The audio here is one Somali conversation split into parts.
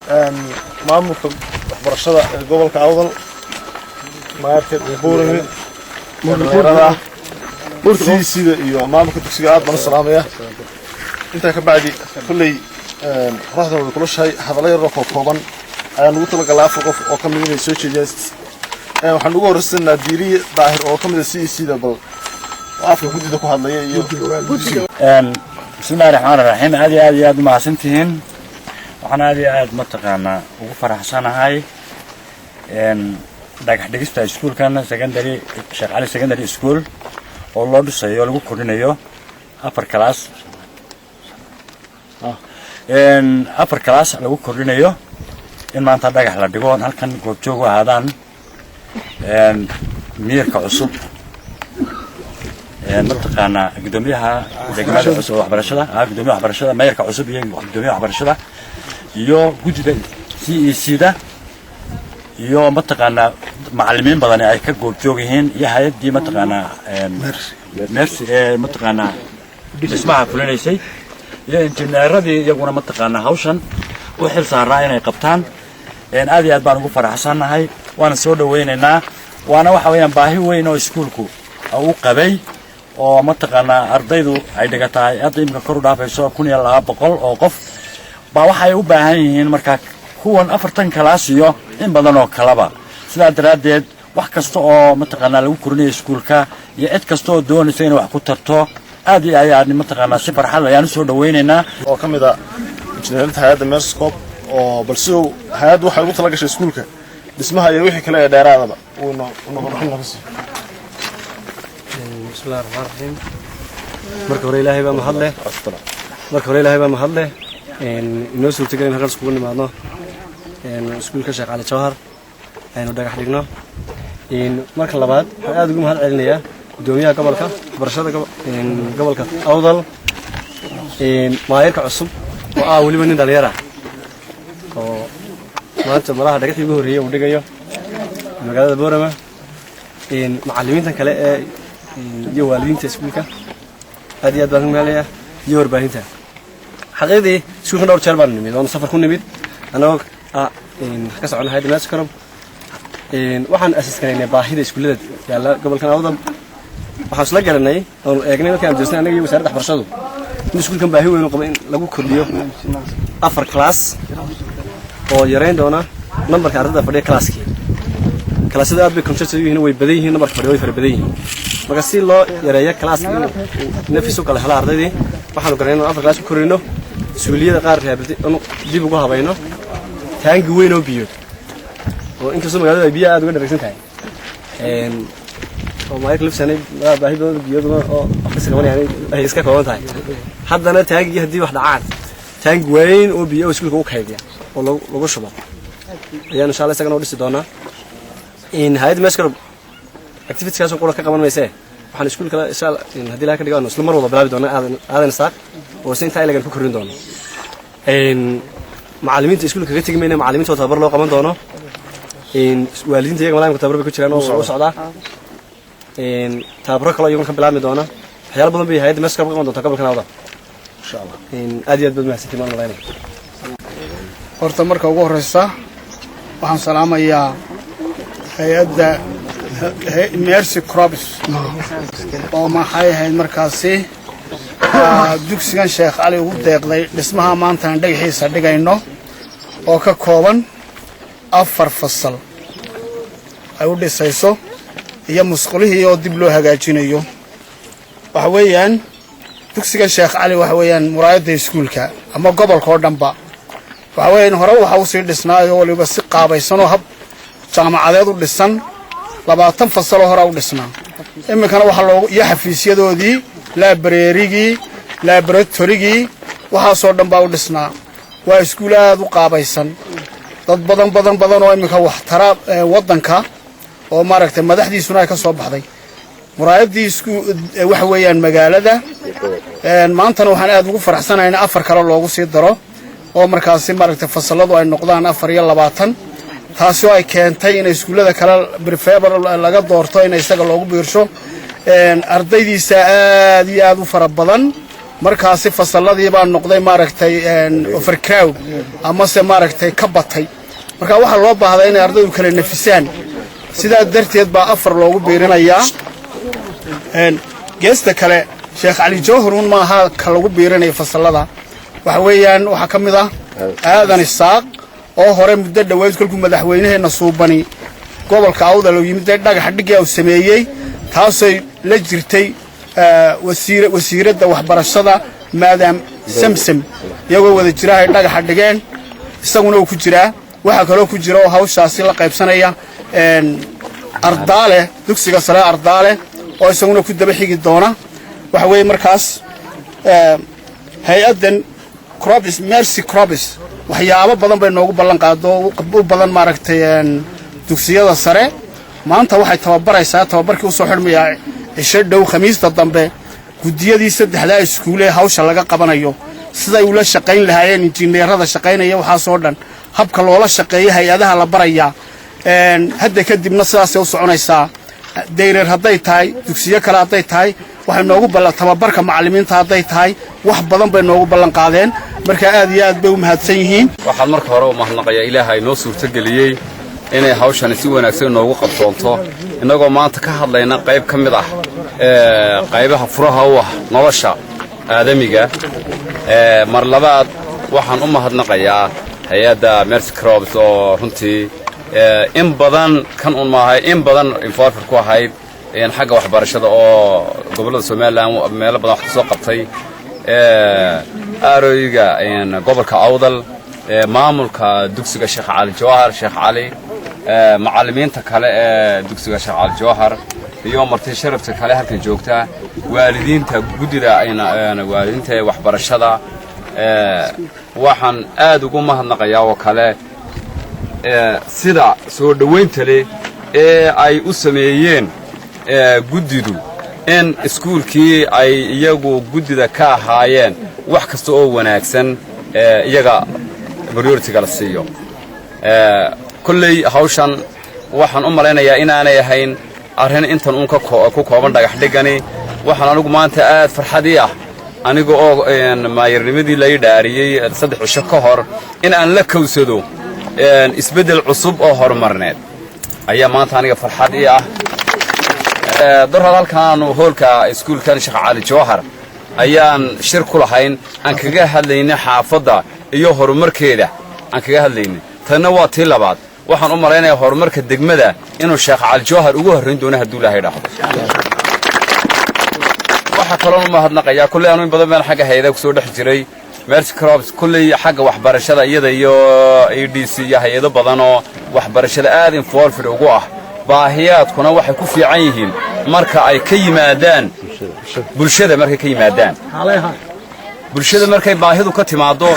Maamulka waxbarashada ee gobolka Awdal, maayarka Buurame, dhalinyarada ah, CEC-da iyo maamulka dugsiga, aad baan u salaamaya. Intaa ka bacdi, kolley qoraxdan way kulushahay. Hadallo yaroo kookooban ayaan ugu talagalay afar qof oo ka mid inay soo jeediyaan. Waxaan ugu horreysanaa Diiriye Daahir oo ka mid a CEC-da, bal oo afka guddida ku hadlaya iyo Bismillahi raxmaan raxiim. Aad iyo aad iyo aad u mahadsantihiin. Waxaan aad iyo aad mataqaanaa ugu faraxsanahay dhagax dhigista iskuulkan secondary, Sheekh Cali Secondary School, oo loo dhisayo oo lagu kordhinayo afar class, afar class lagu kordhinayo, in maanta dhagax la dhigo, halkan goobjoog u ahaadaan maayarka cusub, mataqaanaa guddoomiyaha degmada cusub waxbarashada, guddoomiyaha waxbarashada, maayarka cusub iyo guddoomiyaha waxbarashada iyo guddida CEC da iyo mataqaanaa macallimiin badani ay ka goobjoog yihiin, iyo hay-addii mataqaanaa Mercy ee mataqaanaa dhismaha fulinaysay, iyo injineeradii iyaguna mataqaanaa hawshan u xil saaraa inay qabtaan. Aad iyo aad baan ugu faraxsannahay, waana soo dhawaynaynaa. Waana waxa weeyaan baahi weyn oo iskuulku u qabay, oo mataqaanaa ardaydu ay dhigatahay hadda imika kor u dhaafayso 1200 oo qof baa waxay u baahan yihiin markaa kuwan 40 class iyo in badan oo kaleba. Sidaa daraaddeed, wax kasta oo mataqaanaa lagu korinayo iskuulka iyo cid kasta oo doonaysa inay wax ku tarto, aad iyo ayaan mataqaanaa si farxad ayaan usoo dhawaynaynaa. Oo ka mid a injineerinta hay-adda Merscop, oo bal siduu hay-addu waxay ugu tala gashay iskuulka dhismaha iyo wixii kale ee dheeraadaba uuna warbixin nooga siiyo. Bismillahi raxmaan raxiim. Marka hore Ilaahay baa mahad leh. Marka hore Ilaahay baa mahad leh inoo suurtagelin in halkan iskugu nimaadno, iskuulka Sheekh Cali Jawhar aynu dhagax dhigno. Marka labaad, waxaan aada ugu mahad celinayaa guddoomiyaha gobolka waxbarashada gobolka Awdal, maayarka cusub oo ah weliba nin dhalinyar ah, oo maanta malaha dhagaxii ugu horreeyey uu dhigayo magaalada Boorama, macallimiintan kale ee iyo waalidiinta iskuulka, aad iyo aad baan ugu mahadcelinayaa, iyo warbaahinta. Xaqiiqdii, iskuulkan dhowr jeer baanu nimid, waanu safar ku nimid annagoo ka socona hayadda Mercy Corps. Waxaan assess garaynay baahida iskuullada yaalla gobolkan Awdal. Waxaan isla garanay oonu eegnay markii aan joosnay annaga iyo wasaaradda waxbarashadu in iskuulkan baahi weyn u qabo in lagu kordhiyo afar class, oo yareyn doona nambarka ardayda fadhiya classkii. Kalaasyadu aad bay congested u yihiin, way badan yihiin, nambarka fadhiya way fara badan yihiin. Marka si loo yareeyo classka inuu nafis u kala helo ardaydii, waxaanu garanay inuu afar class ku kordhino, suuliyada qaar rehabilitate dib ugu habayno, taangi weyn oo biyood, oo inkastoo magaalada ay biyaha aad uga dharagsan tahay, oo maayarka lafsanay baahi badan biyaduna oo wax kasi qabanayaan ay iska kooban tahay, haddana taangigii haddii wax dhacaan, taangi weyn oo biyo oo iskuulka u kaydiya oo lagu shubo ayaan insha Allah isagana u dhisi doonaa. Hay-adda Mercy Corps activitieskaasoo qura ka qaban maysee, waxaan iskuul kale insha Allah haddii Ilaha ka dhigo aanu isla mar wada bilaabi doonaa, Aadan Isaaq, oo si intaa ilagan ku kordhin doono. Macallimiinta iskuulka kaga tegi mayna, macallimiinta oo tababar loo qaban doono. Waalidiinta iyaga malaamka tababar bay ku jiraan oo u socdaa. Tababaro kaloo iyaguna ka bilaabmi doona. Waxyaalo badan bay hay-adda Mercy Corps ka qaban doontaa gobolkan Awdal, Insha Allah. Aad iyo aad baad mahadsantiin baan malaynaya. Horta marka ugu horeysa waxaan salaamayaa hay-adda Mercy Corps, oo maxay ahayd markaasi dugsigan Sheekh Cali ugu deeqday dhismaha maanta aan dhagaxiisa dhigayno, oo ka kooban afar fasal ay u dhisayso iyo musqulihii oo dib loo hagaajinayo. Waxa weeyaan dugsigan Sheekh Cali waxa weeyaan muraayadda iskuulka ama gobolka oo dhanba. Waxa weeyaan hore waxa usii dhisnaayo waliba si qaabaysan oo hab jaamacadeed u dhisan, 20 fasaloo horaa u dhisnaa. Iminkana waxaa loogu iyo xafiisyadoodii, librarygii, laboratorygii, waxaasoo dhan baa u dhisnaa. Waa iskuul aad u qaabaysan. Dad badan badan badan oo iminka waxtara waddanka oo maaragtay madaxdiisuna ay ka soo baxday, muraayaddii isku waxa weeyaan magaalada. Maantana waxaan aad ugu faraxsanahay in afar kale loogu sii daro, oo markaasi maaragtay fasalladu ay noqdaan 24, taasi oo ay keentay in iskuullada kale preferable laga doorto in isaga loogu biirsho. Ardaydiisa aad iyo aad u fara badan. Markaasi fasalladii baa noqday, maaragtay, overcrowd amase, maaragtay, ka batay. Marka waxaa loo baahdaa inay ardaydu kala nafisaan. Sidaa darteed baa afar loogu biirinayaa. Geesta kale, Sheekh Cali Jawhar un maaha ka lagu biirinayo fasallada. Waxa weeyaan waxaa ka mid ah Aadan Isaaq oo hore muddo dhoweyd, kolkuu madaxweynaheenna suubani gobolka Awdal uu yimid, dee dhagaxa dhiggaa uu sameeyey, taasay la jirtay wasiiradda waxbarashada, Maadaam Samsam, iyagoo wada jira ay dhagaxa dhigeen. Isaguna uu ku jiraa. Waxaa kaloo ku jira oo hawshaasi la qaybsanaya Ardaale, dugsiga sare Ardaale, oo isaguna ku daba xigi doona. Waxa weeye markaas hay-addan Crops, Mercy Crops, waxyaabo badan bay noogu ballan qaado, u badan, maaragtay, dugsiyada sare. Maanta waxay tababaraysaa, tababarkii usoo xidhmayaa cisho dhow, Khamiista dambe, guddiyadii saddexdaa iskuulee hawsha laga qabanayo, siday ula shaqayn lahaayeen injineerada shaqaynaya. Waxaasoo dhan habka loola shaqeeyo hay-adaha la barayaa. Hadda kadibna sidaasay u soconaysaa. Dayreer hadday tahay, dugsiyo kale hadday tahay, waxay noogu ballan, tababarka macallimiinta hadday tahay, wax badan bay noogu ballan qaadeen. Marka aad iyo aad bay u mahadsan yihiin. Waxaan marka hore u mahadnaqayaa Ilaaha inoo suurtageliyey inay hawshani si wanaagsan inoogu qabsoonto, innagoo maanta ka hadlayna qayb ka mid ah qaybaha furaha u ah nolosha aadamiga. Mar labaad waxaan u mahadnaqayaa hay-adda Mercy Crops oo runtii in badan kan un maahay, in badan involved ku ahayd xagga waxbarashada oo gobollada Somaliland meelo badan wax ka soo qabtay, aaroyga gobolka Awdal, maamulka dugsiga Sheekh Cali Jawhar, Sheekh Cali, macallimiinta kale ee dugsiga Sheekh Cali Jawhar iyo marti sharafta kale halkan joogta, waalidiinta, guddida waalidiinta ee waxbarashada. Waxaan aad ugu mahadnaqayaa oo kale sida soo dhowaynta leh ee ay u sameeyeen guddidu in iskuulkii ay iyagu guddida ka ahaayeen wax kasta oo wanaagsan iyaga priority-ga la siiyo. Kolley hawshan waxaan u malaynayaa inaanay ahayn arrin intan uun ku kooban dhagax dhigani. Waxaan anigu maanta aad farxadii ah, aniga oo maayarnimadii lai dhaariyey 3 cisho ka hor, in aan la kowsado isbeddel cusub oo horumarneed ayaa maanta aniga farxad ii ah. Dorhad halkaanu hoolka iskuulkan Sheekh Cali Jawhar ayaan shir ku lahayn, aan kaga hadlaynay xaafadda iyo horumarkeeda aan kaga hadlaynay. Tanna waa tii labaad. Waxaan u malaynayaa horumarka degmada inuu Sheekh Cali Jawhar ugu horrayn doono hadduu Ilaahay dhahdo. Waxaa kaloon u mahadnaqayaa, kulley anu in badan baan xagga hay-adaha kusoo dhex jiray, Mercy Crops kulley xagga waxbarashada iyada iyo ADC iyo hay-ado badanoo waxbarashada aad involved ugu ah. Baahiyaadkuna waxay ku fiican yihiin marka ay ka yimaadaan bulshada. Markay ka yimaadaan bulshada, markay baahidu ka timaaddo,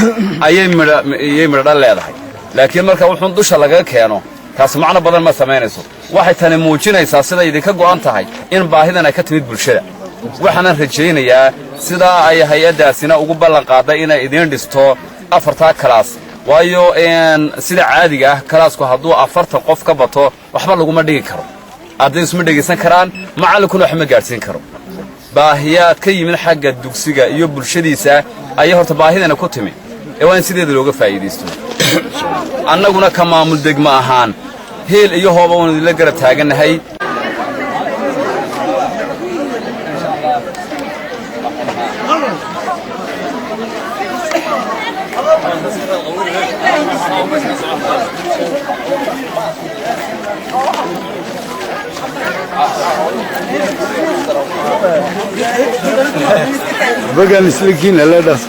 ayay midha iyay midhodhan leedahay. Laakiin marka wuxuun dusha lagaga keeno, taasi macno badan ma samaynayso. Waxay tani muujinaysaa siday idinka go'an tahay in baahidan ay ka timid bulshada. Waxaanan rajaynayaa sidaa ay hay-addaasina ugu ballan qaaday inay idiin dhisto afartaa kalaas, waayo sida caadiga ah kalaasku hadduu 40 qof ka bato waxba laguma dhigi karo, ardaydu isma dhegaysan karaan, macallinkuna wax ma gaadhsiin karo. Baahiyaad ka yimid xagga dugsiga iyo bulshadiisa ayay horta baahidana ku timi, ee waa in sideeda looga faa'iidaysto. Annaguna ka maamul degmo ahaan heel iyo hooba waanu idinla garab taagannahay. Bagan islikiin leedaas.